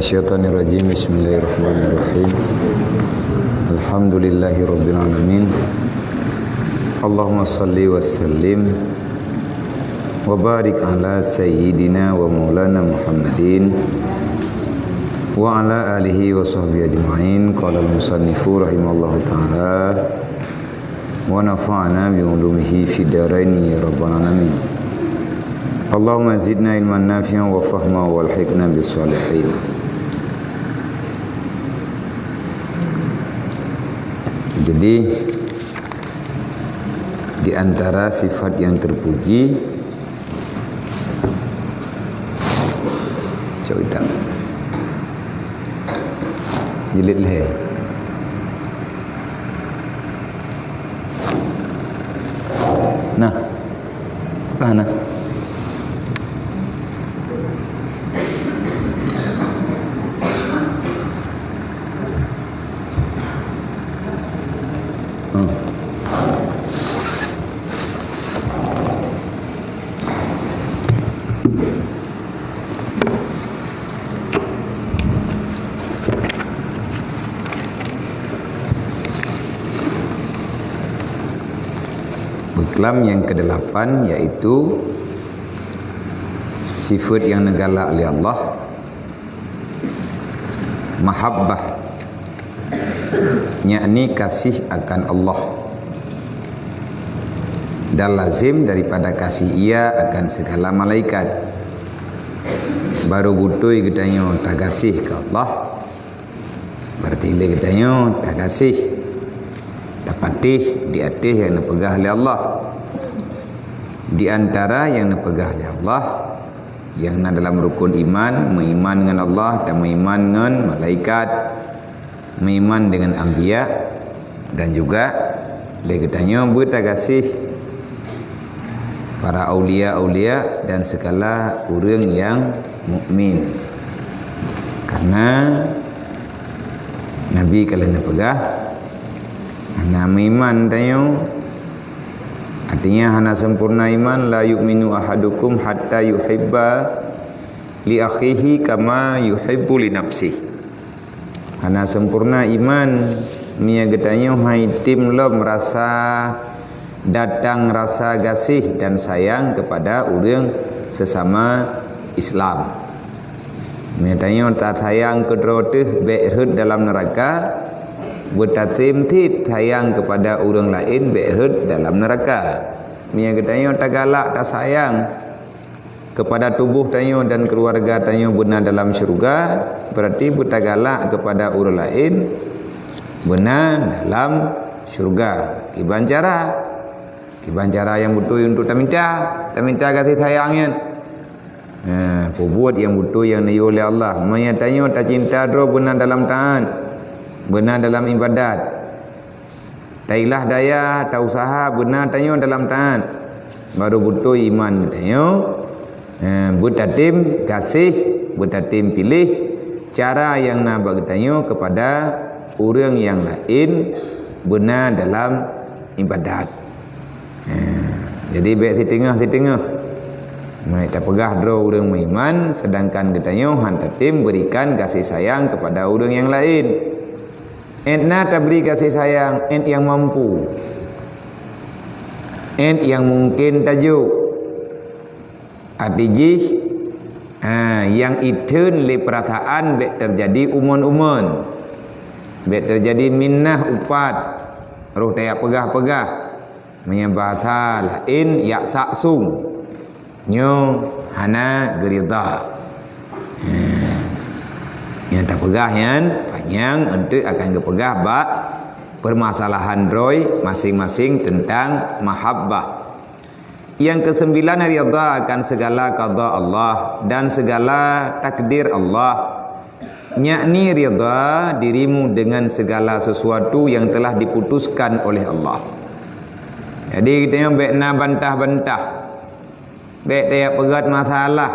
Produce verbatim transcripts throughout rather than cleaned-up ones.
Syaitanirrajim. Bismillahirrahmanirrahim. Alhamdulillahirabbil alamin. Allahumma shalli wa sallim wa barik ala sayyidina wa maulana Muhammadin wa ala alihi wa sahbihi ajma'in. Qala al-musannifu rahimahullahu ta'ala, wa nafa'na bi ulumihi fid daraini ya rabbal alamin. Allahumma zidna ilman nafi'an wa fahma wa alhiqna bis salihin. Jadi, di antara sifat yang terpuji, cok itam. Jilid lhèe. Nah. Tahan, nah. Hmm. Beuklam nyang keudelapan, yaitu sifeut nyang neugalak lé Allah, mahabbah, yakni kasih akan Allah, dan lazim daripada kasih Ia akan segala malaikat. Barô beutôi geutanyoe tagaséh keu Allah, berarti lé geutanyoe tagaséh, tapatéh di ateueh nyang neupeugah lé Allah. Di antara nyang neupeugah lé Allah, nyang na dalam rukun iman, meuiman ngon Allah dan meuiman ngon malaikat, meuiman deungon anbiya, dan juga lé geutanyoe beutagaséh para aulia-aulia dan segala ureuëng nyang mukmin. Karena Nabi ka lheueh neupeugah, hana meuiman tanyoe, artinya hana sempurna iman, "La yu'minu ahadukum hatta yuhibba li akhihi kama yuhibbu li nafsih." Hana sempurna iman meunyoe geutanyoe han item lom rasa, datang rasa gaséh dan sayang kepada ureuëng sesama Islam. Meunyoe tanyoe tasayang keudroe teuh bék rhot dalam neuraka, beutatem cit sayang kepada ureuëng laén bék rhot dalam neuraka. Meunyoe geutanyoe tagalak tasayang kepada tuboh tanyoe dan keuluwarga tanyoe beuna dalam syeuruga, berarti beutagalak kepada ureuëng laén beuna dalam syeuruga. Kiban cara? Kiban cara nyang beutôi untuk taminta, taminta gaséh sayang nyan. Nah, peubuet nyang beutôi nyang neuyue lé Allah. Meunyoe tanyoe tacinta droe beuna dalam taát, beuna dalam ibadat. Tailah daya, tausaha beuna tanyoe dalam taát. Barô beutôi iman geutanyoe. Eh, beutatem gaséh, beutatem piléh cara nyang na bak geutanyoe kepada ureuëng nyang laén beuna dalam ibadat. Eh, jadi bék siteungoh-siteungoh. Meunyoe tapeugah droe ureuëng meuiman, sedangkan geutanyoe han tatem beurikan gaséh sayang kepada ureuëng nyang laén. Ét na tabri gaséh sayang, ét nyang mampu, ét nyang mungken tajok. Arti jih, ha, nyang itheun lé peurasaan bék teujadi umon-umon, bék teujadi minnah upat, roh tajak peugah-peugah. Meunyoe bahasa laén, yak sak sung. Nyoe hana geuridha. Nyang tapeugah nyan panyang, eunteuk akan geupeugah bak peumasalahan droe maséng-maséng teuntang mahabbah. Nyang keuseumbilan, ridha akan segala qada Allah dan segala takdir Allah. Yakni ridha dirimu dengan segala sesuatu yang telah diputuskan oleh Allah. Jadi, geutanyoe bék na bantah-bantah. Bék tajak peugét masalah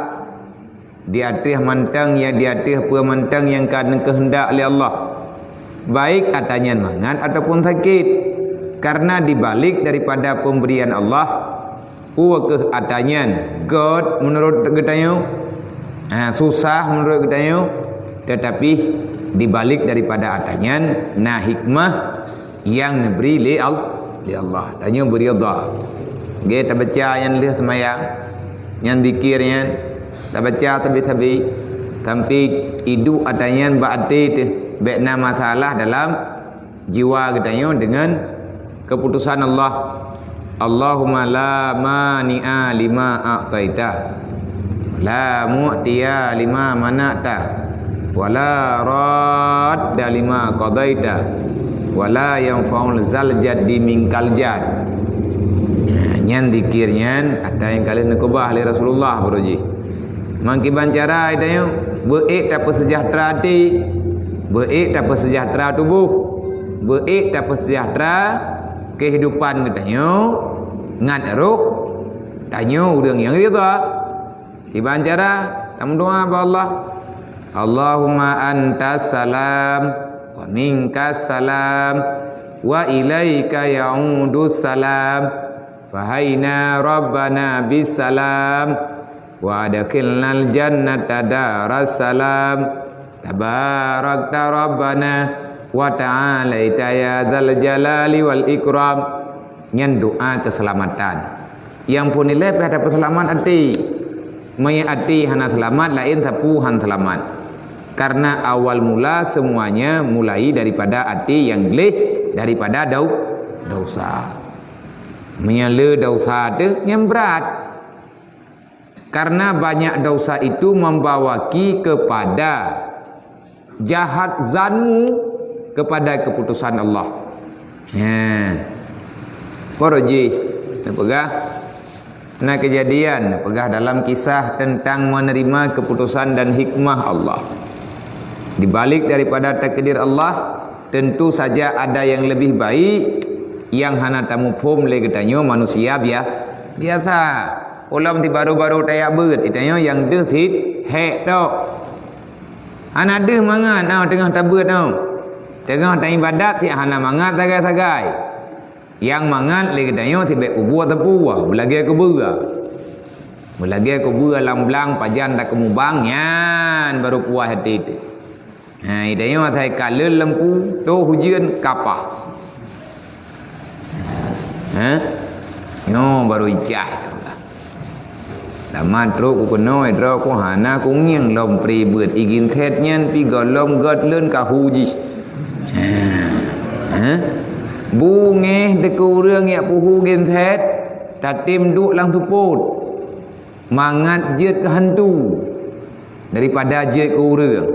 di ateueh mantong, ya, di ateueh peue mantong nyang ka neukeuheundak lé Allah. Baik ata nyan mangat ataupun sakét. Karena di balik daripada pemberian Allah, peue keuh ata nyan gét meunurot geutanyoe, ha, susah meunurot geutanyoe, Tetapi di balik daripada ata nyan na hikmah nyang neubri lé Al-, lé Allah. Tanyoe beuridha. Ge tabaca nyan lheueh seumayang, nyan zikir nyan tabaca sabe-sabe, sampai iduek ata nyan bak até teuh, bék na masalah dalam jiwa geutanyoe deungon keuputusan Allah. Allahumma la mani'a lima a'taita, la mu'tiya lima mana'ta, wa la radda lima qadaita, wa la yanfa'u zal jaddi minkal jadd. Nah, nyan zikir nyan ata nyang ka lheueh neukeubah lé Rasulullah baroe jih. Mangkiban cara geutanyoe beuék tapeusejahtera até, beuék tapeusejahtera tuboh, beuék tapeusejahtera keuhidupan geutanyoe ngat roh tanyoe ureuëng nyang ridha. Kiban cara tameudoá bak Allah, Allahumma antas salam wa minkas salam wa ilaika ya'udus salam. Fahaina Rabbana bisalam wa adkhilnal jannata daras salam. Tabarakta Rabbana wa ta'alaita ya dzal jalali wal ikram. Nyan doa keuseulamatan. Nyang phon ilée pih ata peuseulamat até. Meunyoe até hana seulamat, laén sapeue han seulamat. Karena awal mula semuanya mulai daripada até nyang gleh daripada dau-, dosa. Meunyoe le dosa teuh nyang brat. Karena banyak dosa itu membawa ki kepada jahat zanmu kepada keputusan Allah. Ha. Poro jih, neupeugah, na kejadian, neupeugah dalam kisah tentang menerima keputusan dan hikmah Allah. Di balik daripada takdir Allah, tentu saja ada yang lebih baik yang hana tamuphom lé geutanyoe manusia bia-, biasa. Ulôn si baru-baru tajak beuet, geutanyoe nyang deuh cit hék tok. Hana deuh mangat, oh, teungoh tabeuet, oh. Teungoh taibadat, cit hana mangat sagai-sagai. Nyang mangat lé geutanyoe sibék peubuet teupeu, beulagée keu beue. Beulagée keu beue lam blang pajan takeumubang, nyan baru puas até teuh. Ha, geutanyoe asai ka lheueh lampu, toh ujeuen, kapah. Ha? Nyoe baru icah. Lam trok ku keunoe, droe ku hana kungieng lom pri beuet, i ginset nyan pih gohlom göt leuen ka hu jih. Ha? Ha? Bungéh deukeu ureuëng jak peuhu ginset, tatem duek lam seupôt. Mangat jeuet keu hantu daripada jeuet keu ureuëng.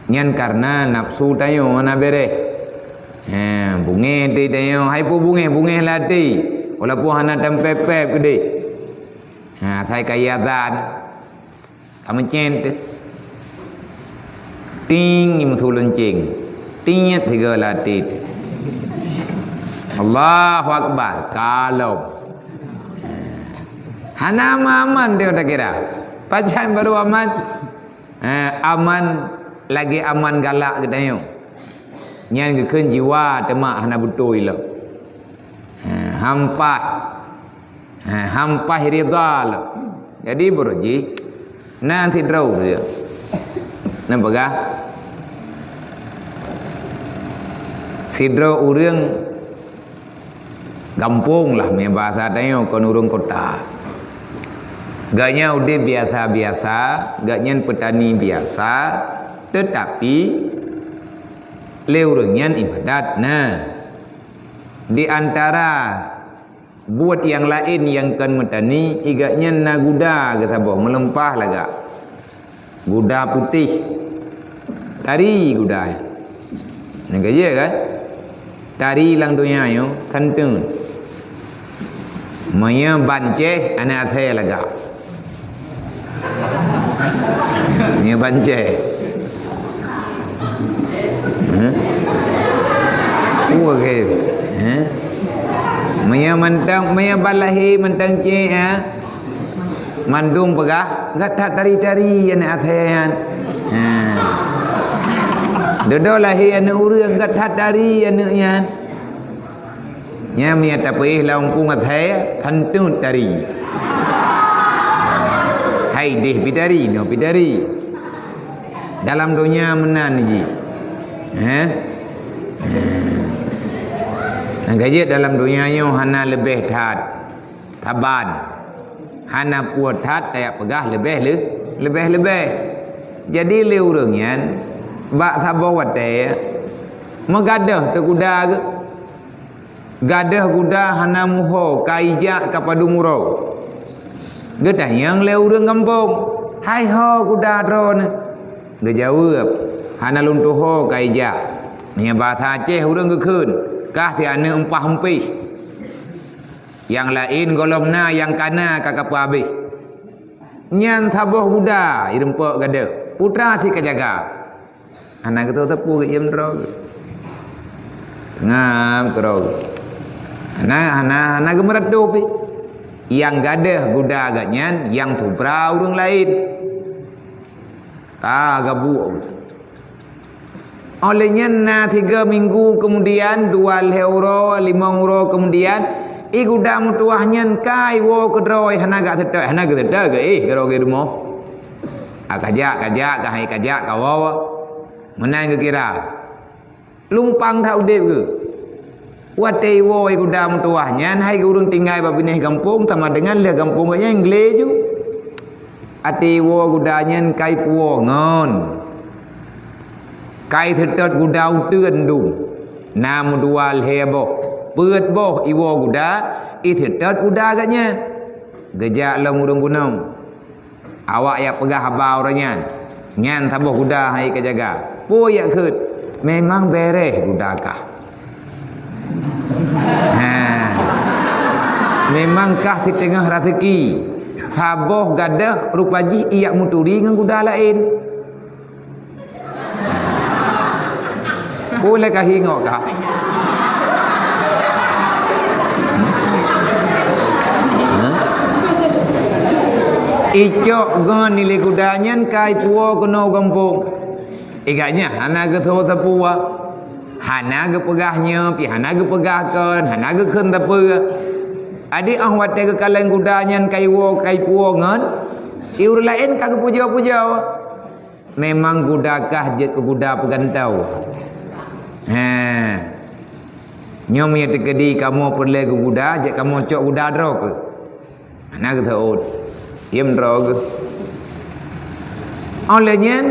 Nyan karena nafsu tanyoe hana béréh. Ha, bungéh até tanyoe, hai peue bungéh, bungéh lam até. Walaupun hana tampép-pép keudeh. Ha, asai ka azan. Ka meucén teuh. Ting, meusu lonceng. Tiet sigoe lam até teuh. Allahu Akbar. Kalom. Hana aman-aman teuh takira. Pajan baru aman. Eh, aman lagée aman galak geutanyoe. Nyan geukheun jiwa teuma hana beutôi lom. Eh, hampah. Eh, hampah ridha lom. Jadi, baroe jih, na sidroe ureuëng. Neupeugah, sidroe ureuëng gampông lah, meunyoe bahasa tanyoe kon ureuëng kota. Gobnyan udeb biasa-biasa, gobnyan peutani biasa, teutapi lé ureuëng nyan ibadat na. Di antara buet nyang laén nyang kon meutani, i gobnyan na guda geusaboh, meuleumpah lagak. Guda putéh. Tari guda nyan. Nyan ka jeuet kan? Tari lam donya nyoe khanteun. Meunyoe bancéh, aneuëk asèe lagak. Meunyoe bancéh. Hah? Peue keu? Hah? Meunyoe mantong, meunyoe ban lahé mantong cék, ha? Mandum peugah, "Gata tari-tari aneuëk asèe nyan." Ha. Dudoe lahé aneuëk ureuëng, gata tari aneuëk nyan. Nyan meunyoe tapeuéh lam umpung asèe, khanteun tari. Hai déh pih tari, nyoe pih tari. Dalam donya meunan jih. Eh? Nyang ka jeuet dalam donya nyoe hana leubeh that. Saban. Hana puet that tajak peugah leubeh le-, leubeh-leubeh. Jadi lé ureuëng nyan bak saboh watée meugadôh teuh guda geuh. Gadôh guda hana muho ka ijak ka padum uroe. Geutanyong lé ureuëng gampông, "Hai ho guda droeneuh?" Geujaweueb, "Hana lôn tuho ka ijak." Meunyoe basa Aceh ureuëng geukheun, "Kah si aneuëk umpah umpih. Nyang laén gohlom na, nyang ka na ka kapeuhabéh." Nyan saboh guda ireumpok gadôh, putra si ka jaga. Hana geuteupeue geuiem droe geuh. Ngam keudroe geuh. Hana, hana, hana geumeuratoh pih. Nyang gadôh guda geuh nyan nyang subra ureuëng laén. Ka gabuek. Óh lheueh nyan na tiga minggu keumudian, dua lhée uroe, limong uroe keumudian, i guda meutuwah nyan ka iwoe keudroe, hana gak seutôt, hana geuseutôt geuh, eh, keudroe geuh rumoh. Ka kajak, kajak, ka hai kajak, ka woe. Meunan geukira. Lumpang that udeb geuh. Watée iwoe guda meutuwah nyan, hai ureuëng tinggai bak binéh gampông, sama deungon lheueh gampông geuh nyan glé ju. Watée iwoe guda nyan kai puwoe ngon. Kai seutôt guda uteuen dum. Na meudua lhée boh. Peuet boh iwoe guda, iseutôt guda geuh nyan. Geujak lom ureuëng gunong. Awak jak peugah haba uroe nyan, nyan saboh guda hai ka jaga. Peue jak kheun? Memang bereh guda kah. Ha. Memang kah siteungoh raseuki. Saboh gadôh rupa jih ijak meuturi ngon guda laén. Ulée ka hingok ka. Icok ngon nilai guda nyan kai puwoe keunoe gampông. Igak nyan hana geusoe sapeue. Hana geupeugah nyoe, pih hana geupeugah kon, hana geukheun sapeue. Adik ah watée geukalon guda nyan kai woe, kai puwoe ngon, i ureuëng laén ka geupujoe-pujoe. Memang guda kah jeuet keu guda peugantoe. He. Nyoe meunyoe teukeudi kamoe peureulée keu guda, jeuet kamoe cok guda droe keuh. Hana geuseuôt. Iem droe geuh. Óh lheueh nyan,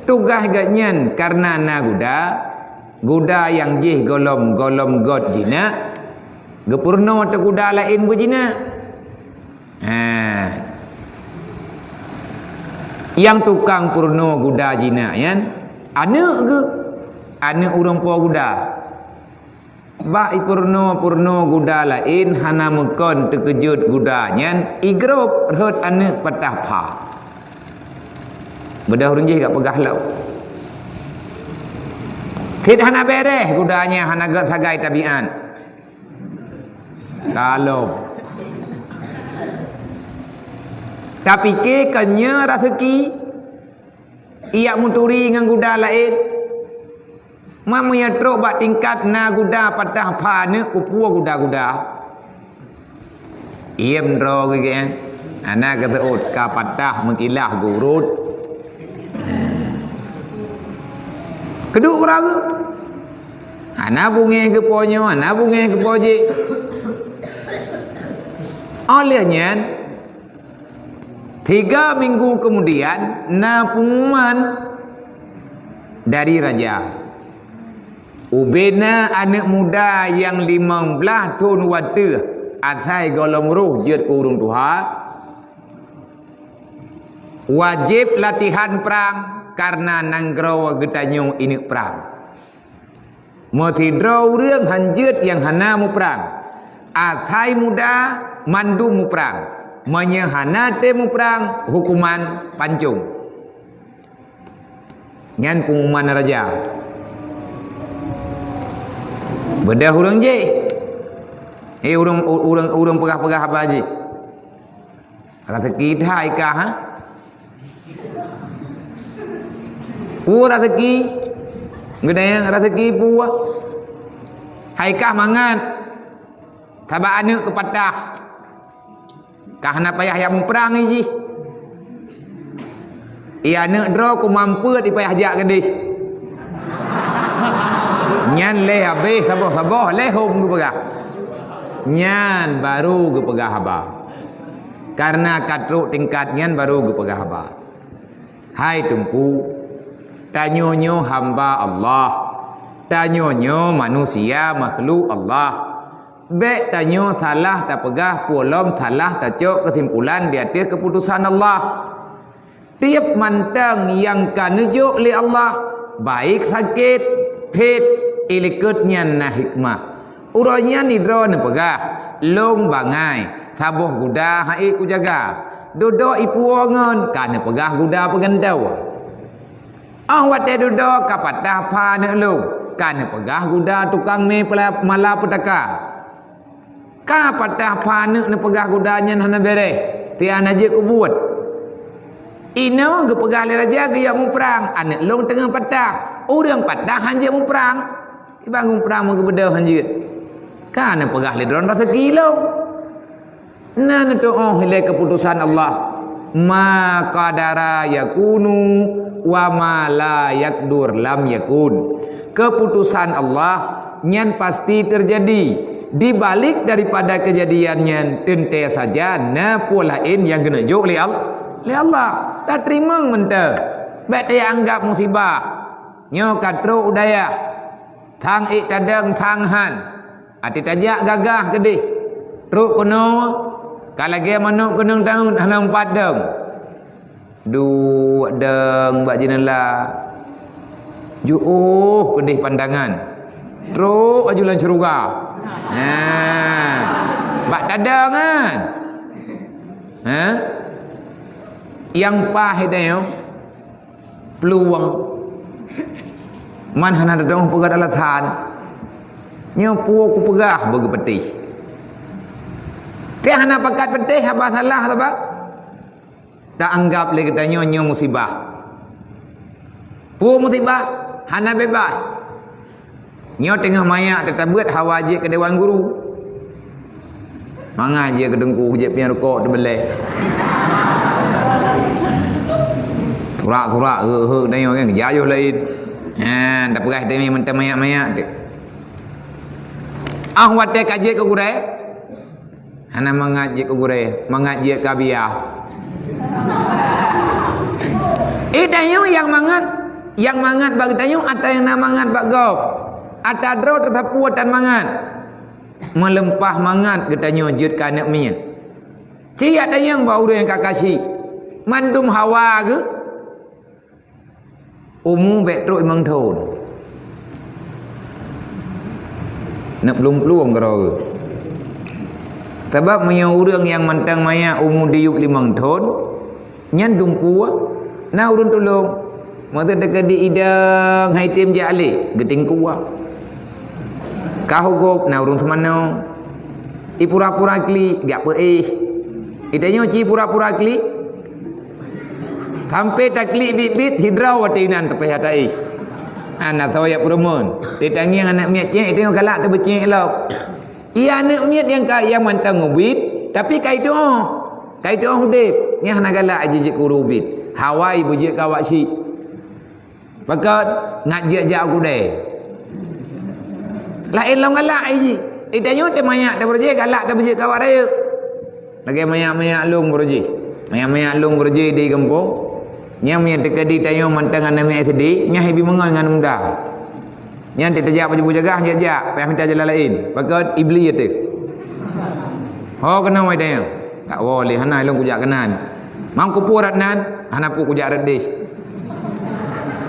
tugaih geuh nyan kareuna na guda, guda nyang jih gohlom-gohlom göt jinak, geupeurunoe teuh guda laén beujinak. Ha. Nyang tukang peurunoe guda jinak nyan, aneuëk geuh, aneuëk ureuëng po guda. Bak ipeurunoe-peurunoe guda laén hana meukon teukeujot guda nyan, igrôp rhot aneuëk patah pha. Beudôh ureuëng jih gak peugah lom. Cit hana bereh guda nyan hana gét sagai tabiat. Kalom. Tapike keu nyoe raseuki, ijak meuturi ngon guda laén. Meunyoe trok bak tingkat na guda patah pha aneuëk, kupuwoe guda-guda. Iem droe geuh, hana geuseuôt ka patah meukilah gurut. Keuduek keudroe geuh. Hana beungéh geupo nyoe, hana beungéh geupo jih. Óh lheueh nyan, tiga minggu keumudian, na pengumuman dari raja. Ubena aneuëk muda nyang limong blaih thon watée asai gohlom roh jeuet keu ureuëng tuha, wajéb latihan prang kareuna nanggroe geutanyoe ineuëk prang. Meusidroe ureuëng hán jeuet nyang hana muprang. Asai muda mandum muprang. Meunyoe hana tém muprang, huköman pancong. Nyan pengumuman raja. Beudôh ureuëng jih. Eh, ureuëng, ureuëng, ureuëng peugah-peugah haba jih. Raseuki that hai kah, ha? Peue raseuki? Geutanyoe raseuki peue? Hai kah mangat. Sabab aneuëk keu patah. Kah hana payah jak muprang jih. "Iya aneuk droe, ku mampeue ipayah jak keudeh." Nyan lé habéh saboh-saboh, lé hom geupeugah. Nyan baru geupeugah haba. Kareuna ka trok tingkat nyan baru geupeugah haba. Hai Teungku, tanyoe nyoe hamba Allah. Tanyoe nyoe manusia, makhluk Allah. Bék tanyoe salah tapeugah, peue lom salah tacok keusimpulan di ateueh keuputusan Allah. Tieb mantong nyang ka neujok lé Allah, baik sakét, phét, i likot nyan na hikmah. Uroe nyan sidroe neupeugah, "Lôn bangai, saboh guda han ék kujaga. Dudoe ipuwoe ngon," ka neupeugah guda peugantoe. "Óh watée dudoe ka patah pha aneuk lôn," ka neupeugah guda tukang mé pela-, mala peutaka. Ka patah pha aneuk neupeugah guda nyan hana béréh, tieb hana jeuet keu buet. Inoe geupeugah lé raja geuyue muprang, aneuk lôn teungoh patah. Ureuëng patah han jeuet muprang. Iban muprang meugeubeudôh han jeuet. Ka neupeugah lé droe raseuki lôn. Na neutuoh ilée keuputusan Allah. Ma qadara yakunu wa ma la yakdur lam yakun. Keuputusan Allah nyan pasti teujadi. Di balik daripada keujadian nyan, teuntée saja na peue laén nyang geuneuk jok lé Al-, lé Allah. Tateurimong mantong. Bék taanggab musibah. Nyoe ka trok u dayah. Sang ék tadong, sang han. Até tajak gagah keudeh. Trok keunoe, ka lagée manok keunong taun hana meupat dong. Duek dong bak jeuneula. Jiôh keudeh pandangan. Trok laju lam syeuruga. Nah, bak tadong kan? Ha? Nyang paih tanyoe peuluwang. Man hana teudeungoe peugah alasan. Nyoe peue kupeugah beugeupeutéh. Teuh hana pakat peutéh haba salah sabab taanggab lé geutanyoe nyoe musibah. Peue musibah? Hana beubaih. Nyoe teungoh manyak teutabeuet hawa jeuet keu dewan guru. Mangat jeuet keu teungku, jeuet pian rukok teubeulée. Surak-surak, heu-heu, dan nyoe kan, jayoh laén. Ha, tapeugah teumé mantong manyak-manyak teuh. Ah, watée ka jeuet keu gurée, hana mangat jeuet keu gurée, mangat jeuet keu Abiya. Eh, tanyoe nyang mangat, nyang mangat bak tanyoe atawa nyang na mangat bak gob? Ata droe teusapeue tan mangat. Meulimpah mangat geutanyoe jeuet keu aneuk miet. Ci jak tanyong bak ureuëng nyang ka kasyik. Mandum hawa geuh. Umu bék trok limong thon. Neuk plueng-plueng keudroe. Sabab meunyoe ureuëng nyang mantong manyak umu diyueb limong thon, nyan dumpeue na ureuëng tulông. Masa teuka di idang hai tem jak lé, geutingkue. Ka hugop na ureuëng seumanoe. Ipura-pura klik, jak peuéh. Itanyoe ci pura-pura klik. Sampai taklik bit-bit, sidroe watée inan teupéh ata éh. Hana soe jak peurumeun. Teutangieng aneuk miet cék, itanyoe galak teubeucék lom. Iya aneuk miet nyang ka, nyang mantong ubit, tapi ka ituoh. Ka ituoh udeb. Nyan hana galak jijeuet keu ureuëng ubit. Hawa ibeujeuet keu awak syik. Pakon ngat jeuet jak u keudè. Laén lom galak ai jih. Itanyoe teuh manyak teuh beureuji galak teuh beujeuet keu awak rayeuk. Lagée manyak-manyak lôn beureuji. Manyak-manyak lôn beureuji di gampông. Nyang meunyoe teuka di tanyoe mantong aneuk miet S D, nyan ibi meungon ngon muda. Nyan teuh tajak baju bujagah jak-jak, payah mita jalan laén. Pakon iblis teuh. Ho keunoe wai tanyoe. Tak woe lé hana lôn kujak keunan. Mang kupeue rot nan, hana peue kujak rot deh.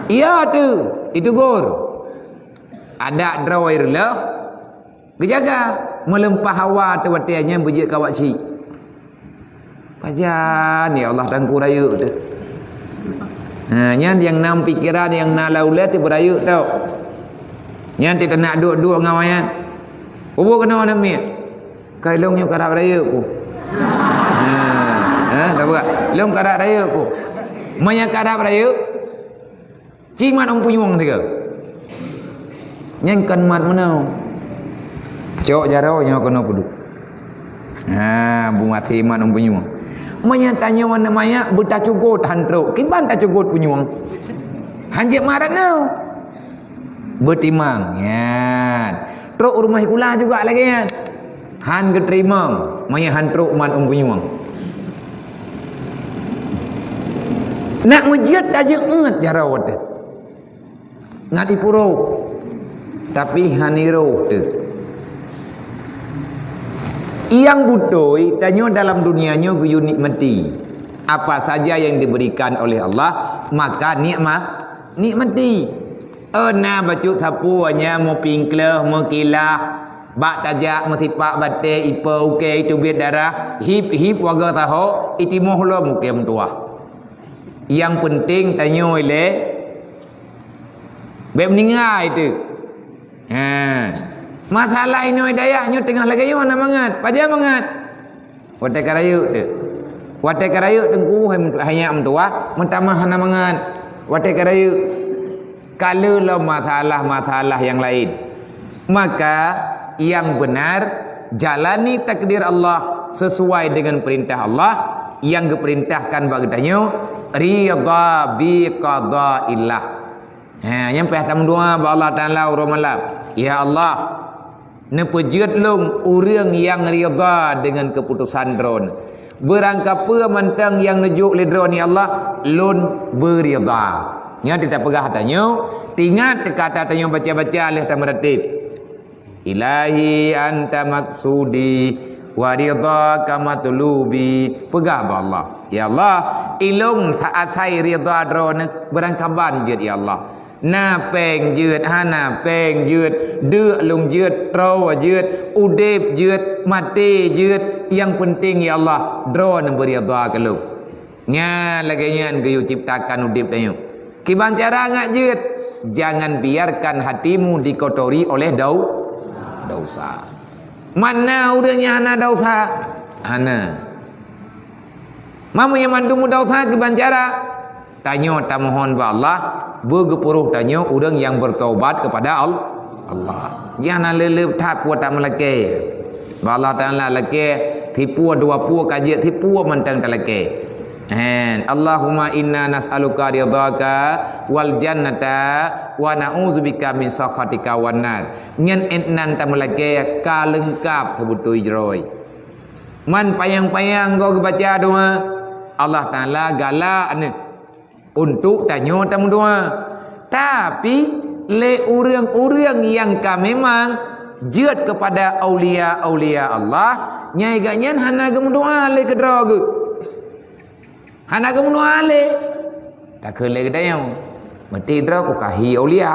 Iya teuh, itu gor. Adak droe reuloh, geujaga, meulimpah hawa teuh watée nyan beujeuet keu awak syik. Pajan, ya Allah, tangku rayeuk teuh. Ha, nyan nyang na pikeran, nyang na laulée teuh beurayeuk teuh. Nyan teuh teunak duek-duek ngon awaknyan. Ubu keunoe aneuk miet. Kai lôn nyoe karab rayeuk ku. Ha, ha, dah buka. Lôn karab rayeuk ku. Meunyo karab rayeuk, ci mat ôn punyueng sigoe. Nyan kon mat meunoe. Cok jaroe nyoe keunoe peuduek. Ha, bu maté mat ôn punyueng. Meunyo tanyoe aneuk manyak beutacugot han trok, kiban tacugot punyueng. Han jeuet marat nyoe. Beutimang, nyan. Trok u rumoh sikula juga lagèe nyan. Han geuteurimong, meunyo han trok man ôn punyueng. Nak meujeuet tajeuet jaroe watèe. Ngat ipuroh, tapi han iroh teuh. Nyang beutôi, tanyoe dalam dunia nyoe geuyue nikmati. Apa saja yang diberikan oleh Allah, maka nikma-, nikmati. Oh, na bacut sapeue nyan meupieng kleuh, meukilah, bak tajak meusipak batèe, ipe ukèe, iteubiet darah, hip-hip warga saho, itimoh lom ukèe meutuwah. Nyang peunteng tanyoe ilèe bèk meuninggai teuh. Ha. Masalah inoe dayah nyoe teungoh lagèe nyoe hana mangat. Pajan mangat? Watèe ka rayeuk teuh. Watèe ka rayeuk teungku hai, hai nyak meutuwah, meutamah hana mangat. Watèe ka rayeuk, ka le lom masalah-masalah nyang laén. Maka nyang beunar jalani takdir Allah sesuai dengan perintah Allah nyang geupeurintahkan bak geutanyoe, ridha bi qadaillah. Ha, nyan payah tameudoa bak Allah Taala uroe malam. Ya Allah, neupeujeuet lôn ureueng nyang ridha deungon keuputosan Droeneuh. Beurangkapeue mantong nyang neujok lé Droeneuh, ya Allah, lôn beuridha. Nyan teupeugah tanyoe, teuingat teuka ata tanyoe baca-baca lheueh tameuratéb. Ilahi anta maksudi wa ridhaka matlubi. Peugah bak Allah, "Ya Allah, ilôn sa-, asai ridha Droeneuh, beurangkaban jeuet, ya Allah. Na péng jeuet, hana péng jeuet, deuk lôn jeuet, troe jeuet, udép jeuet, maté jeuet, nyang peunteng, ya Allah, Droeneuh beuridha keu lôn." Nyan lagèe nyan geuyue ciptakan udép tanyoe. Kiban cara ngat jeuet, jangan biarkan hatimu dikotori oleh dau-, dosa. Mana ureueng nyang hana dosa? Hana. Meunyo mandum dosa kiban cara, tanyoe tamohon bak Allah, beugeupeuruh tanyoe ureueng nyang bertobat kepada Al-, Allah. Nyang hana le-le that peue tameulakèe. Bak Allah Taala lakèe, sipeue dua peue ka jeuet, sipeue mantong talakèe. Hen, Allahumma inna nas'aluka ridhaka wal jannata wa na'udzubika min sakhatika wan nar. Nyan ét nan tameulakèe ka leungkap teubeutôi jroe. Man panyang-panyang goe geubaca doa, Allah Taala galak neuh untuk tanyoe tameudoa. Tapi, lé ureueng-ureueng nyang ka memang jeuet keupada aulia-aulia Allah, nyang gobnyan hana geumeudoa lé keudroe geuh. Hana geumeudoa lé. Takheun lé geutanyoe, "Meuti droe ku kahi aulia."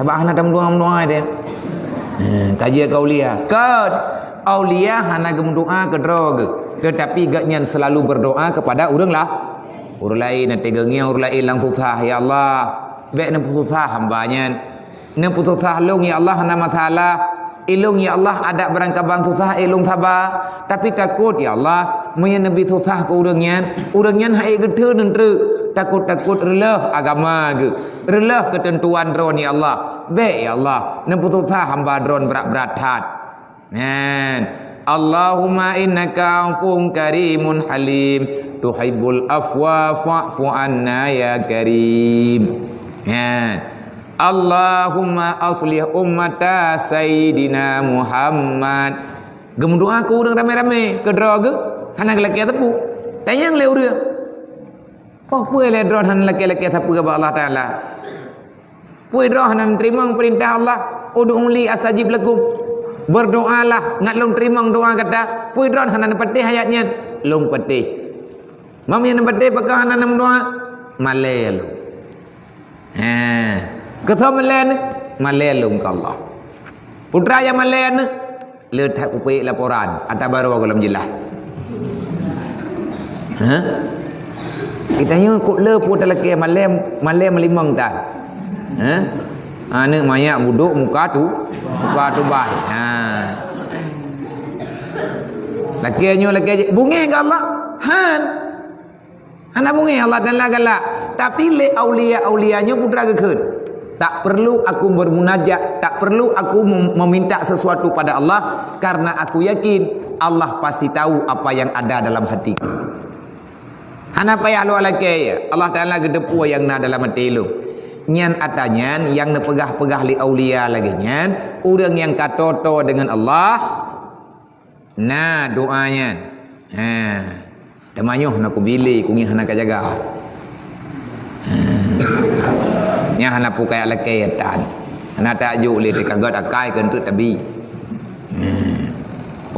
Sabab hana tameudoa-meudoa deh. Eh, ka jeuet keu aulia. Kon, aulia hana geumeudoa keudroe geuh, teutapi gobnyan seulalu berdoa kepada ureueng lah. Ureueng laén, na teungoh ureueng laén lam susah, "Ya Allah, bèk neupeususah hamba nyan. Neupeususah lôn, ya Allah, hana masalah. Ilôn, ya Allah, adak beurangkaban susah, ilôn saba. Tapi takot, ya Allah, meunyo neubi susah keu ureueng nyan, ureueng nyan han ék geutheun treuk. Takot-takot reuloh agama geuh, reuloh keuteuntuan Droeneuh, ya Allah. Bèk, ya Allah, neupeususah hamba Droeneuh brat-brat that." Nyan. Allahumma innaka afuwun karimun halim, tuhibbul afwa fa'fu anna ya karim. Nyan. Allahumma aslih ummata Sayyidina Muhammad. Geumeudoa keu ureueng ramé-ramé, keudroe geuh hana geulakèe sapeue. Tanyong lé ureueng, "Peue, peue lé droe hana lakèe-lakèe sapeue bak Allah Taala?" Peue droe hana neuteurimong peurintah Allah, "Ud'uni astajib lakum." Berdoalah, ngat lôn teurimong doa gata. Peue droe hana neupatéh ayat nyan? Lôn patéh. Meunyo neupatéh pakon hana neumeudoa? Malèe lôn. He. Keu soe malèe neuh? Malèe lôn keu Allah. Peue teuma nyang malèe neuh? Le that kupeuék laporan, ata baroe gohlom jeulaih. Ha? Geutanyoe kok le peue talakèe malèe, malèe meulimong tan. Ha? Aneuk manyak budok muka tu, muka tubai. Ha. Lakèe nyoe lakèe jih. Beungèh keu Allah? Han. Hana beungèh, Allah Taala galak. Tapi lé aulia-aulia nyoe peue teuma geukheun, "Tak perlu aku bermunajat, tak perlu aku mem-, meminta sesuatu pada Allah, karena aku yakin Allah pasti tahu apa yang ada dalam hatiku. Hana payah lôn lakée, Allah Taala geuteupeue nyang na dalam até lôn. Nyan ata nyan nyang neupeugah-peugah lé aulia lagée nyan, ureuëng nyang ka toe-toe deungon Allah, na doa nyan. Ha. Teuma nyoe na kubilé, ku nyan hana kajaga. Ha. Nyan hana peue kajak lakée tan. Hana tajok lé teuka gét akai keuneuk tabi. Ha.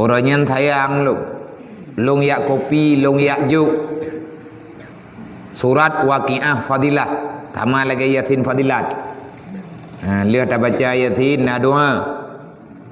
Uroe nyan sayang lôn. Lôn jak kopi, lôn jak jok. Surat Waqiah Fadilah, sama lagée Yasin Fadilat. Ha, lheueh tabaca Yasin na doa.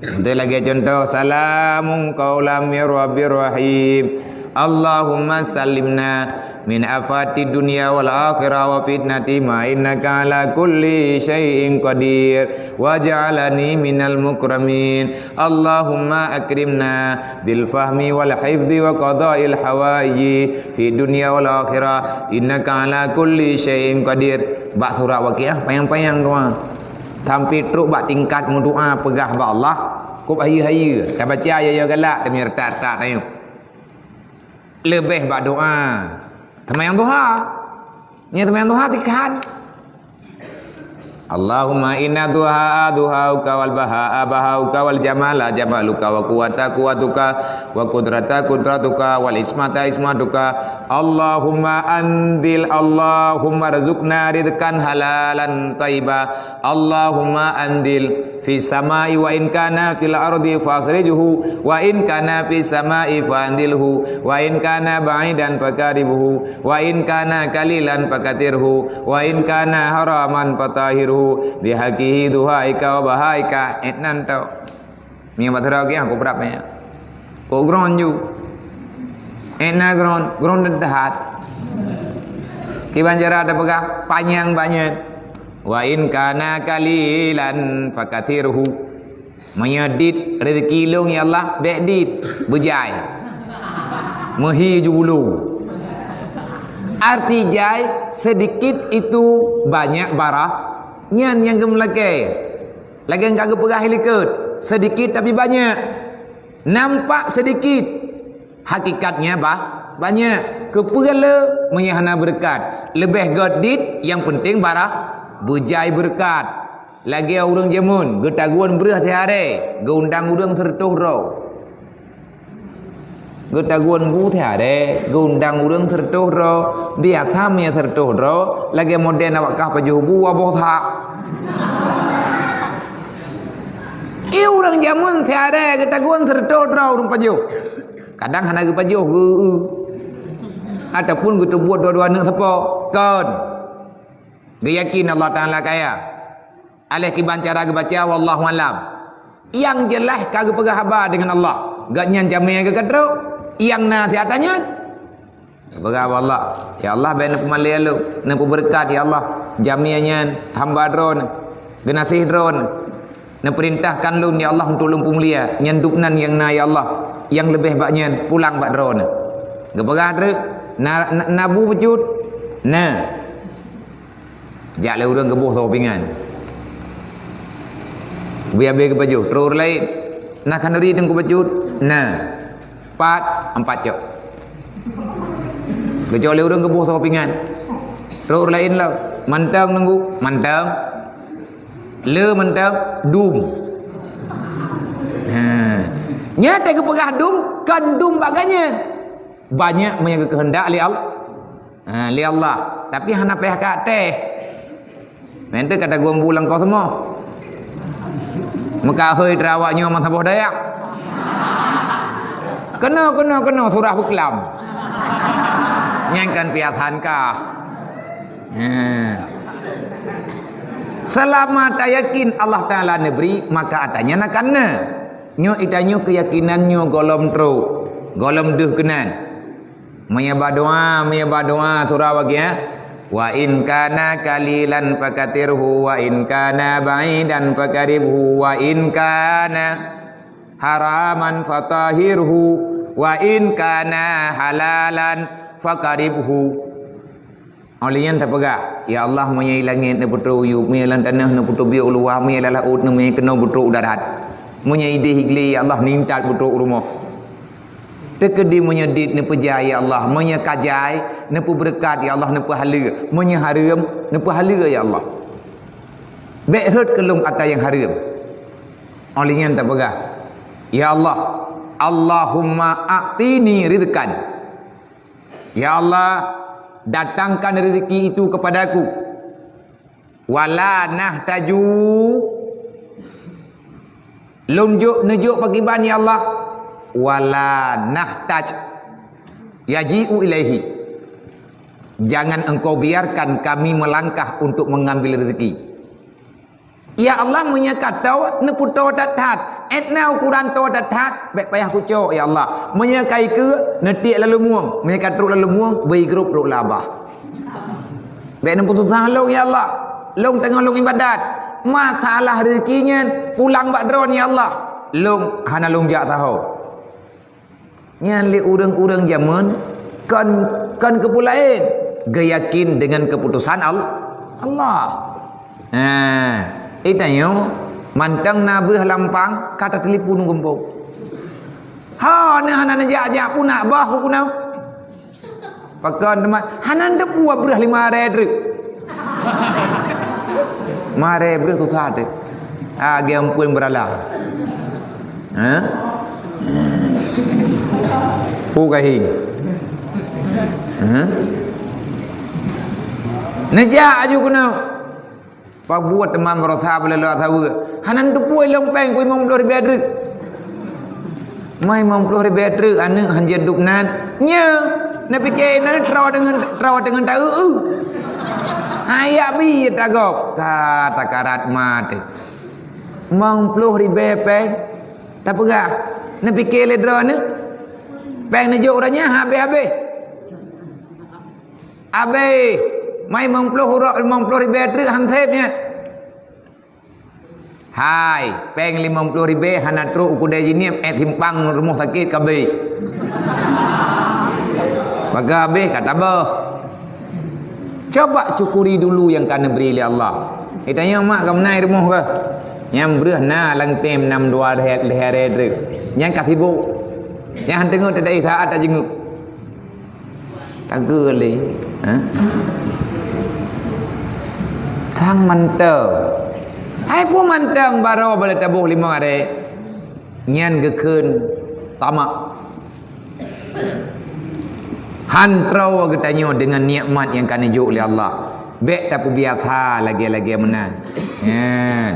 Beutôi lagée contoh, salamun qaulam mir rabbir rahim. Allahumma sallimna min afatid dunya wal akhirah wa fitnati ma innaka ala kulli syai'in qadir. Waj'alni minal mukramin. Allahumma akrimna bil fahmi wal hifzi wa qada'il hawaiji fid dunya wal akhirah. Innaka ala kulli syai'in qadir. Bak surat Waqiah panyang-panyang doa. Sampai trok bak tingkat meudoa peugah bak Allah, kôb hayeue-hayeue, tabaca ya-ya galak, teuma retak-retak tayong. Leubeh bak doa. Teuma nyang tuha. Nyan teuma nyang tuha tikan. Allahumma inna duha duhauka wal bahaa bahauka wal jamala jamaluka wa quwwata quwwatuka wa qudrata qudratuka wal ismata ismatuka. Allahumma anzil, Allahumma rzuqna rizqan halalan thayyiba. Allahumma anzil fis samai wa in kana fil ardi fakhrijhu wa in kana fis samai fanzilhu wa in kana ba'idan fakaribhu wa in kana qalilan fakathirhu wa in kana haraman fatahhirhu bihaqqihi duhaika wa bahaika. Itnan tau. Mie bathara ke aku berap ya. Ko gron ju. Ena gron, gron dahat. Kiban cara ada peugah panyang banyak. Wa in kana qalilan fakathirhu. Meunyoe dit rezeki lôn ya Allah, bék dit, beujai. Meuhi ju bulu. Arti jai, sedikit itu banyak barah. Nyan nyang geumeulakée. Lagée ka geupeugah likot, sedikit tapi banyak. Nampak sedikit, hakikatnya bah banyak. Keupeue le meunyoe hana beureukat? Leubeh gét dit, nyang penting barah beujai beureukat. Lagée ureuëng jameun, geutagun breueh siharé, geuundang ureuëng sireutôh droe. Geutagun bu siharé, geuundang ureuëng sireutôh droe, biasa meunyoe sireutôh droe, lagée modern awak kah pajoh bu, waboh that. Ie ureuëng jameun siharé geutagun sireutôh droe ureuëng pajoh. Kadang hana geupajoh, geu-, ataupun geuteubuet dua-dua aneuk sapo. Kon. Geuyakin Allah Taala kaya. Aléh kiban cara geubaca, wallahu alam. Nyang jeulaih ka geupeugah haba deungon Allah. Gobnyan jamé geuh ka trok. Nyang na siat tanyan. Geupeugah bak Allah, "Ya Allah, bèk neupeumalèe lôn, neupeubeureukat, ya Allah. Jamé nyan hamba Droeneuh, geunaséh Droeneuh. Neupeurintahkan lôn, ya Allah, untuk lôn peumulia. Nyan dubnan nyang na, ya Allah, nyang leubeh bak nyan pulang bak Droeneuh." Geupeugah treuk, "Na, na, na bu bacut?" "Na." Jak lé ureuëng geuboh saboh pingan. Beuiabée geupajoh, trok ureuëng laén. "Na khanuri teungku bacut?" "Na." "Pat?" "Ampat cok." Geucok lé ureuëng geuboh saboh pingan. Trok ureuëng laén lom. "Mantong teungku?" "Mantong." "Le mantong?" "Dum." Ha. Nyan teuh geupeugah dum, kon dum bak gobnyan. Banyak meunyoe geukeuheundak lé Allah. Ha, lé Allah. Tapi hana payah ka até. Meunteuka tagun bu lam koh seumah. Meuka hôi teurawak nyoe meusaboh dayah. Keunoe, keunoe, keunoe surah beuklam. Nyan kan piasan kah. Ha. Seulama tayakin Allah Taala neubri, maka ata nyan akan na. Nyoe ita nyoe keuyakinan nyoe gohlom trok, gohlom deuh keunan. Meunyoe badoa, meunyoe badoa surah bagi, ya. "Wa in kana qalilan fakatsirhu, wa in kana ba'idan faqaribhu, wa in kana haraman fatahhirhu, wa in kana halalan faqaribhu." Óh lheueh nyan tapeugah, "Ya Allah, meunyoe i langét neupeutrok u yup, meunyoe lam tanoh neupeutrok biôk luwa, meunyoe lam laôt neumé keunoe beutrok u darat. Meunyoe idéh i glé, ya Allah, nintat beutrok u rumoh." Keudi meunyoe dit neupeujai, ya Allah, meunyoe ka jai neupeubeureukat, ya Allah, neupeuhaleue, meunyoe hareuem neupeuhaleue, ya Allah. Bék rhot keu lôn atra nyang hareuem. Óh lheueh nyan tapeugah, "Ya Allah, Allahumma a'tini rizqan." Ya Allah, datangkan rezeki itu kepadaku. Wala nahtaju, lôn jok, neujok pakriban, ya Allah? Wala nahtaj, yaji'u ilaihi. Jangan Engkau biarkan kami melangkah untuk mengambil rezeki. Ya Allah, meunyoe ka toe, neupeutoe that-that. Ét na ukuran toe that-that, bék payah kucok, ya Allah. Meunyoe ka ikeue, neutiek lam lumueng. Meunyoe ka trok lam lumueng, beu igrôp rot lam babah. Bék neupeususah lôn, ya Allah. Lôn teungoh lôn ibadat. Masalah rezeki nyan pulang bak Droeneuh, ya Allah. Lôn hana lôn jak saho. Nyan lé ureuëng-ureuëng jameun kon, kon keupeue laén, geuyakin deungon keuputosan Al-, Allah. Nah, itanyoe mantong na breueh lampang, ka tatelepon geumpông. Ha, na hana neujak-jak pun nak bah ku keunoe. Pakon teuma hana neuteupeue breueh lima aré treuk. Maré breueh susah teuk. Ah, geumpeuen beurala. Ha? Pu kahi. Ha? Neujak aju keunoe. Pabuet teuma meurasa beulala saweue. Hana neuteupeue lôn péng ku limong ploh ribée treuk. Mai limong ploh ribée treuk aneuëk hanjeuet duek nan. Nyoe, neupike nan troe deungon, troe deungon ta eu-eu. Hayak bi tagop. Ka takarat maté. Limong ploh ribée péng. Tapeugah, neupike lé droeneuh. Péng neujok uroe nyan habéh-habéh. Abéh, mai limong ploh uroe, limong ploh ribée treuk han sép nyan. Hai, péng limong ploh ribée hana trok u keudée jinéb, ék simpang rumoh sakét ka abéh. Baka abéh ka tabah. Coba syukuri dulu nyang ka neubri lé Allah. Itanyong mak ka meunan rumoh kah? Nyang breueh na lam tem nam dua lhée, lhée aré treuk. Nyang ka sibok. Nyang han teungoh teudaih saát tajinguk. Tageue lé, ha? Sang mantong. Hai peue mantong barô bala taboh limong aré. Nyan geukheun tamak. Han troe geutanyoe deungon nikmat nyang ka neujok lé Allah. Bék tapeubiasa lagée-lagée meunan. Nyan.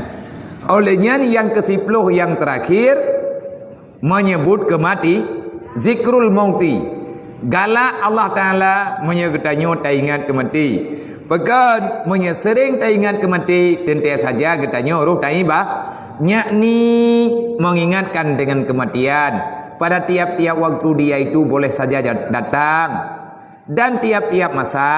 Óh lheueh nyan nyang keusiploh nyang teurakhir, meunyeubut keumati, zikrul mauti. Galak Allah Taala meunyoe geutanyoe taingat keumati. Pakon meunyoe seuréng taingat keumati, teuntée saja geutanyoe roh taibah. Yakni mengingatkan dengan kematian pada tiap-tiap waktu dia itu boleh saja dat-, datang. Dan tiap-tiap masa,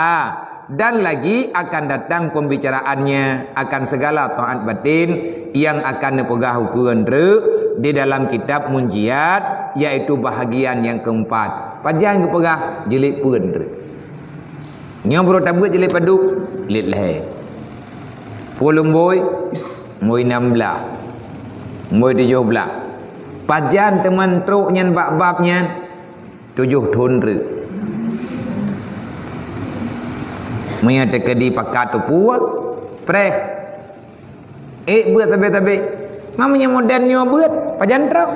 dan lagi akan datang pembicaraannya akan segala taat batin yang akan neupeugah ukeue treuk di dalam kitab Munjiat, yaitu bahagian yang keempat. Pajan geupeugah jilid peuet treuk. Nyoe baru tabeuet jilid padub, jilid lhée. Pulumbôi, mbôi nam blaih, mbôi tujoh blaih. Pajan teuma trok nyan bak bab nyan, tujoh thon treuk. Meunyoe teukeudi pakat teupeue, preh. Ék beuet sabe-sabe. Ma meunyoe modern nyoe beuet, pajan trok.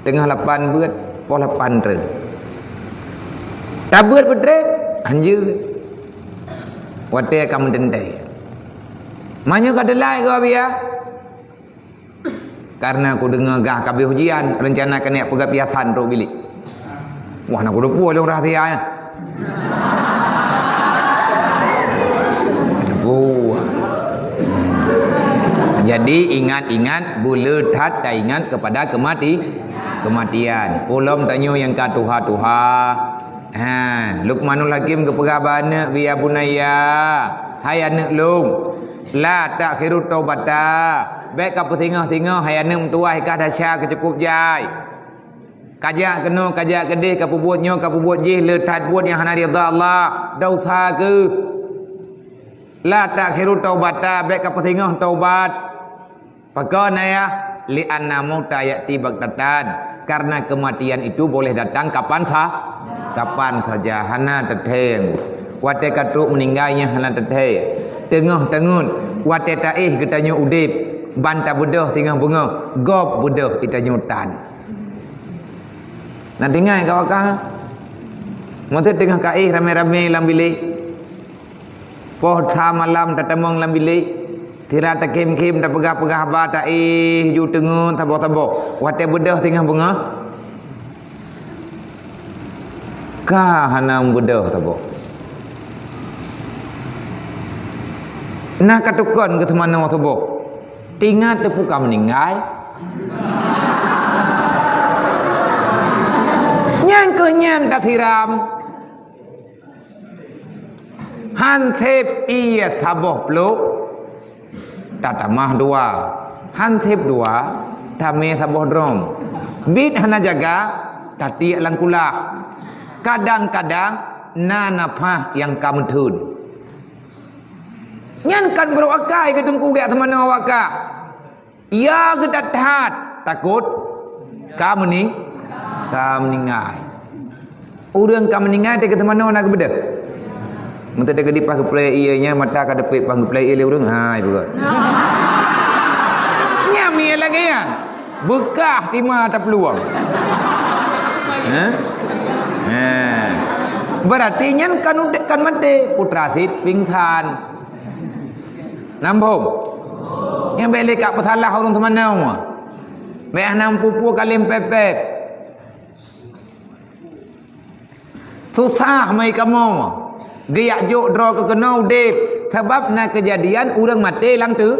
Teungoh lapan beuet, poh lapan treuk. Tabeuet peutrép, hanjeuet. Watée ka meuteuntée. Meunyoe ka teulai keu Abia, Karena kudeungoe gah ka abéh ujian, reuncana keuneuk peugah piasan trok bilék. Wah, na kuteupeu lôn rahsia nyan. Teupeu. Jadi, ingat-ingat, beu le that taingat kepada keumati-, keumatian. Ulôn tanyoe nyang ka tuha-tuha. Ha, Luqmanul Hakim geupeugah bak aneuëk, "Ya bunayya, hai aneuëk lôn, la ta'khiru taubata." Bék kapeusingoh-singoh, hai aneuëk meutuwah, ka desya keuh cukôp jai. Kajak keunoe, kajak keudeh, kapeubuet nyoe, kapeubuet jih, le that buet nyang hana ridha Allah, desya keuh. La ta'khiru taubata, bék kapeusingoh taubat. Pakon ayah, li'anna mauta ya'ti baghtatan. Karena kematian itu boleh datang kapan sa-, kapan saja, hana teuthée. Watée ka trok meuninggai nyan hana teuthée. Teungoh teungeut, watée taéh geutanyoe udeb, ban tabeudôh singoh beungoh, gob beudôh geutanyoe tan. Na teuingat ka wakah? Meunteuk teungoh kaéh ramé-ramé lam bilék. Poh sa malam tatamong lam bilék, sira takhém-khém, tapeugah-peugah haba, taéh ju teungeut saboh-saboh. Watée beudôh singoh beungoh, ka hana beudôh saboh. Na ka tukon keu teumanoe saboh. Teuingat teupeu ka meuninggai. Nyan keuh nyan tasiram. Han sép ié saboh plôk, tatamah dua. Han sép dua, tamé saboh drom. Biet hana jaga, tatiek lam kulah. Kadang-kadang na nafah nyang ka meutheun. Nyan kan brok akai keu teungku gét teumanoe awak kah. Ya geutat that, takot ka meuning-, ka meuninggai. Ureuëng ka meuninggai teuka teumanoe na geubeudôh. Meunteuk teuka di paih geuplai ié nyan, mata ka teupék paih geuplai ié lé ureuëng, hai beugét. Nyan mié lagée nyan. Beukah tima taplueng. Hah? Hah. Berarti nyan kan udép kan maté, putra sit pingsan. Nambông. Nyang bék lé ka peusalah ureuëng teumanoe. Bék hana meupeue-peue kalém pép-pép. Susah mai kamoe. Geujak jok droe keu keunoe udép. Sabab na keujadian ureuëng maté lam teu-,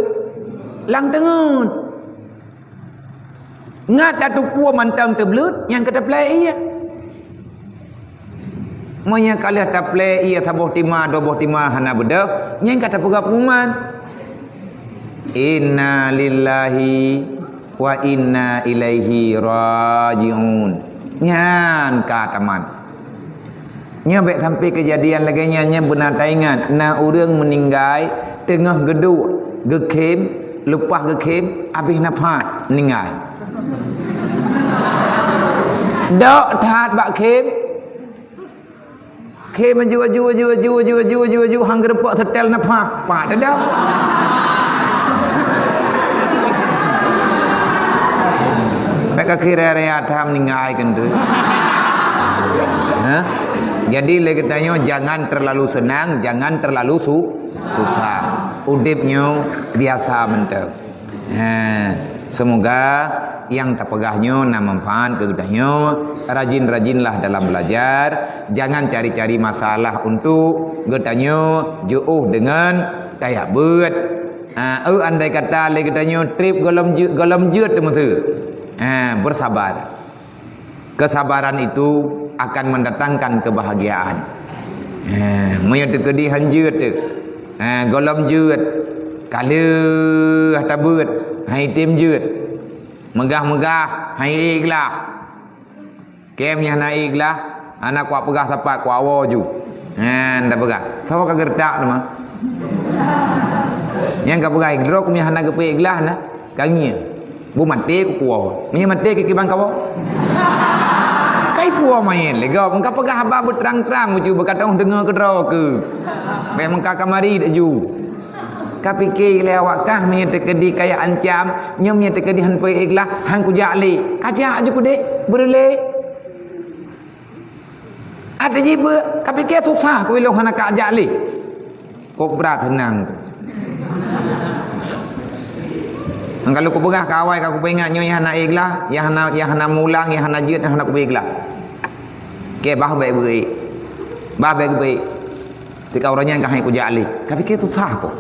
lam teungeut. Ngat tatupue mantong teubleuet nyang ka taplai ié. Meunyoe ka lheueh taplai ié saboh tima, dua boh tima hana beudôh, nyang ka tapeugah pengumuman, "Inna lillahi wa inna ilaihi raji'un." Nyan ka tamat. Nyoe bék sampai keujadian lagée nyan, nyan beuna taingat, na ureuëng meuninggai teungoh geuduek, geukhém, leupah geukhém, abéh nafah, meuninggai. Dok that bak khém. Khém aju, aju, aju, han geureupok seutel nafah. Pak teudak. Bék ka kira raya that meuninggai keuneuk. Hah? Jadi lé geutanyoe jangan terlalu senang, jangan terlalu su-, susah. Udép nyoe biasa mantong. Ha, semoga nyang tapeugah nyoe na manfaat keu geutanyoe. Rajin-rajinlah dalam belajar, jangan cari-cari masalah untuk geutanyoe jiôh deungon tajak beuet. Ha, eu andai kata lé geutanyoe trép gohlom jeuet, gohlom jeuet teumeuseu. Ha, bersabar. Kesabaran itu akan mendatangkan kebahagiaan. Eh, meunyoe teukeudi han jeuet teuh. Eh, gohlom jeuet. Ka lheueh tabeuet, han item jeuet. Meugah-meugah, han iék glah. Kém nyang hana iék glah, hana kuat peugah sapat, kuat woe ju. Eh, ndak peugah. Saboh ka geureutak teuma. Nyang ka peugah, droe keuh nyang hana geupeuék glah na. Ka ngieng. Bu maté kukuwoe. Meunyoe maté keu kiban kawoe. Kai puwoe manyét lé gob. Ka peugah haba beutrang-trang uju beukatong deungoe keudroe keu. Bék meuka kamari laju. Ka pike lé awak kah meunyoe teukeudi kaya ancam, nyoe meunyoe teukeudi han peu ikhlas, han kujak lé. Kajak aju kudék, beureulee. Ada jibeue, ka pike susah ku ilong hana kajak lé. Kok brat seunang. Nang kalau kupeugah ka awai ka kupeuingat nyoe nyang hana ikhlas, nyang hana, nyang hana mulang, nyang hana jeuet, nyang hana kupeugah. Ke bah baik beri. Bah baik beri. Tika urang nyang ka hai kujak lé. Ka pike susah ko.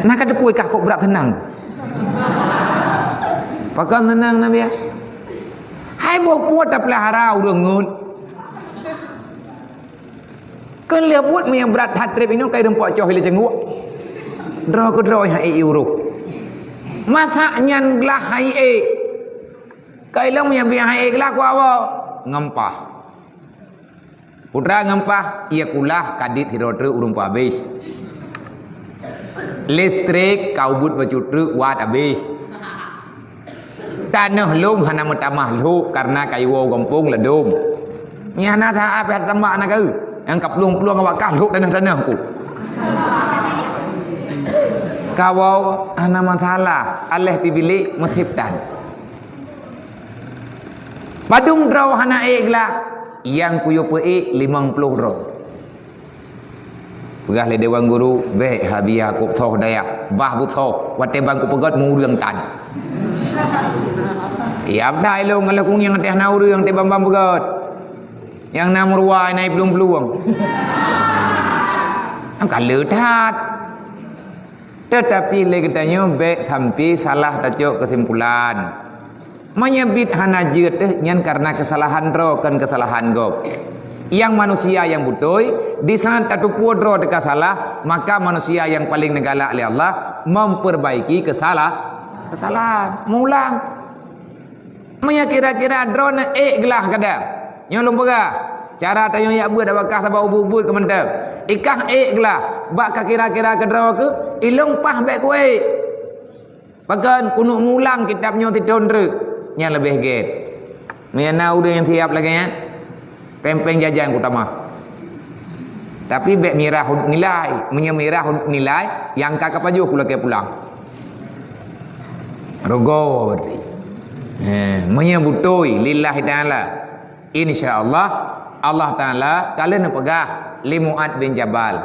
Nah ka tepui kah kok brat seunang. Pakon seunang Nabi ya? Hai boh puet tapelihara ureuëng ngut. Keu lheueh buet meunyoe brat that treb inoe kai rumpok coh ilée ceunguek. Droe keudroe hai ék uroh. Masak nyan glah hai ék. Kai lom nyang biang hai ék glah kuawa ngempah. Putra ngempah, ia kulah kadit hidro treuk ureuëng peuhabéh. Listrik ka ubit bacut treuk wat habéh. Tanoh lôn hana meutamah lhok kareuna kayue gampông ladôm. Nyan hana that pih tamah na keu. Nyang ka plueng-plueng awak kah lhok tanoh-tanoh ku. Kawoe hana masalah, aléh pih bilék meuseb tan. Padum droe hana ék glah, nyang kuyue peu-ék limong ploh droe. Peugah lé dewan guru, "Bék hadiah kop soh dayah, bah beusoh, watée ban kupeugét meu ureuëng tan." Tiab dai lôn ngon lôn kunyang teuh na ureuëng teuh ban-ban peugét. Nyang na meuruwa na plueng-plueng. Ka le that. Teutapi lé geutanyoe bék sampai salah tacok keusimpulan. Meunyoe biet hana jeuet teuh nyan kareuna keusalahan droe kon keusalahan gob. Nyang manusia nyang beutôi, di saat tateupeue droe teuka salah, maka manusia nyang paleng neugalak lé Allah memperbaiki kesalah, keusalahan, meulang. Meunyoe kira-kira droeneuh ék glah kadang, nyoe lôn peugah, cara tanyoe jak beuet awak kah sabab ubeuet-ubeuet keu mantong. Ikah ék glah, bak ka kira-kira keudroe keuh, ilong paih bék kuék. Pakon keuneuk mulang kitab nyoe sithon treuk, nyan leubeh gét. Meunyoe na ureuëng nyang siab lagée nyan, péng-péng jajan kutamah. Tapi bék mirah nilai. Meunyoe mirah nilai, nyang ka kapajoh kulakée pulang. Rugoe berarti. Eh, meunyoe beutôi lillahi ta'ala, insya Allah, Allah Ta'ala ka lheueh neupeugah lé Mu'adz bin Jabal,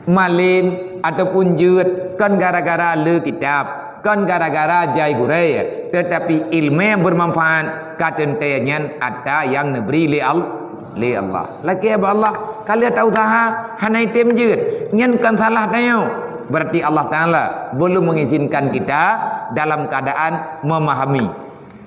malem ataupun jeuet kon gara-gara le kitab, kon gara-gara jai gurée, teutapi iéleumé beumanfaat ka teuntée nyan atra nyang neubri lé Al-, lé Allah. Lakée bak Allah, ka lheueh tausaha hana item jeuet, nyan kon salah tanyoe. Berarti Allah Ta'ala belum mengizinkan kita dalam keadaan memahami.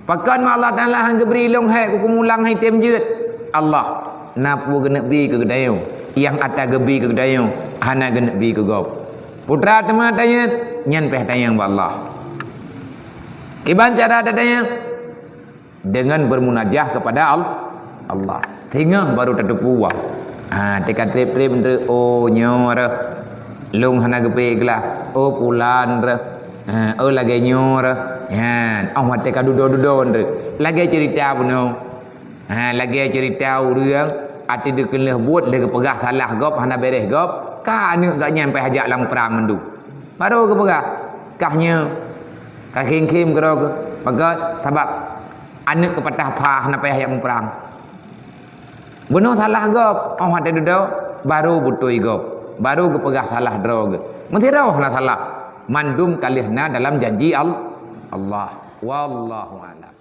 Pakon ma Allah Ta'ala han geubri lôn hék keu kumulang hai tem jeuet? Allah na peue geuneuk bi keu geutanyoe, nyang atra geubi keu geutanyoe hana geuneuk bi keu gob. Peue teuma tanyong, nyan pih tanyong bak Allah. Kiban cara tatanyong? Dengan bermunajah kepada Al-, Allah. Singoh baru tateupeue. Ha, teuka treb-treb nteuk, oh, nyoe reuh. Lôn hana geupeu glah, oh, pulan reuh. Ha, oh, lagée nyoe reuh. Nyan, oh, watée ka dudoe-dudoe nteuk. Lagée ceurita bunoe. Ha, lagée ceurita ureuëng, até deukeuleuh buet lé geupeugah salah gob, hana béréh gob, ka aneuëk geuh nyan pai hajak lam prang mandum. Baru geupeugah, kah nyoe, ka khém-khém keudroe geuh. Pakon, sabab aneuëk geupatah pha hana payah jak muprang. Bunoe salah gob, oh watée dudoe, baru beutôi gob, baru geupeugah salah droe geuh. Meusidroe hana salah, mandum ka lheueh na dalam janji Al-, Allah. Wallahu a'lam.